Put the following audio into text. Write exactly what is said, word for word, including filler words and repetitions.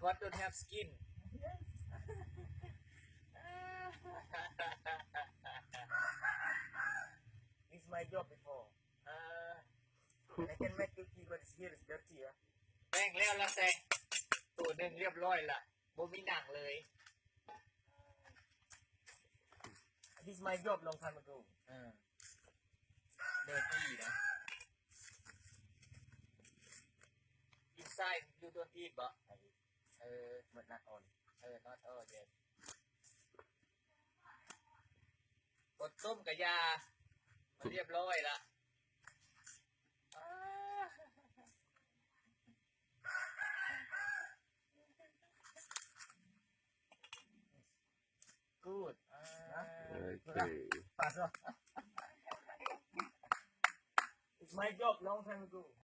What don't have skin? This is my job before. Uh, I can make cookie, but it's here is dirty, yeah. แบ่งแล้วละแซง ตัวหนึ่งเรียบร้อยละ บ่มีหนังเลย This is my job long time ago. เออ dirty นะ Inside you don't eat บ่ เออ but not all. เออ not all, yes. บดต้มกับยา มันเรียบร้อยละ Good. Ah. Okay. Pass lah. It's my job long time ago.